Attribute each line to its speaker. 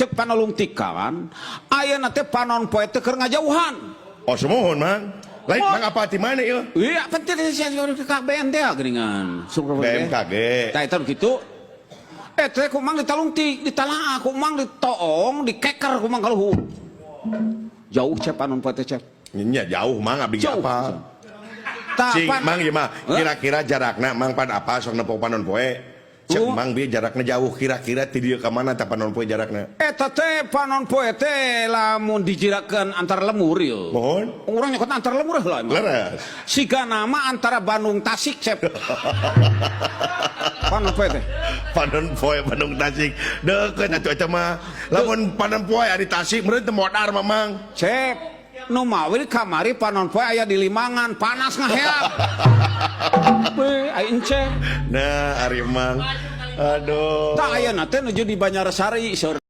Speaker 1: Cek panalungtikan ayeuna teh panon poe teh keur ngajauhan.
Speaker 2: Oh, sumuhun, Mang. Lain Mang apa di mana ieu?
Speaker 1: Iya, penting KBN teh geuningan.
Speaker 2: BMKG.
Speaker 1: Tah, eta kitu. Eh teh ku Mang ditalungtik, ditalaah ku Mang, ditoong, dikeker ku Mang ka luhur. Jauh, Cep, panon poe teh, Cep.
Speaker 2: Nya jauh, Mang, abdi
Speaker 1: Jauh.
Speaker 2: apa?
Speaker 1: Tah,
Speaker 2: Cing, Mang, ieu mah kira-kira jarakna Mang pan apa sok nempo panon poe. Cek
Speaker 1: Oh.
Speaker 2: Mang bieu jarakna jauh kira-kira ti dieu ka mana tah panon poe jarakna?
Speaker 1: Eta teh panon poe teh lamun dijirakeun antar lemur ieu.
Speaker 2: Mohon.
Speaker 1: Urang nyokot antar lemur lah emang.
Speaker 2: Leres.
Speaker 1: Siga nama antara Bandung Tasik, Cep. Panon poe teh.
Speaker 2: Panon poe Bandung Tasik. Deukeut atuh eta mah. Lamun panon poe ari Tasik meureun teu modar mah, Mang.
Speaker 1: Cep, nu mawi kamari panon poe aya di Limangan, panas ngaheap. Beuh, ai ence.
Speaker 2: Nah, ari Mang. Aduh.
Speaker 1: Tah, ayeuna teh nuju di Banjarsari seur.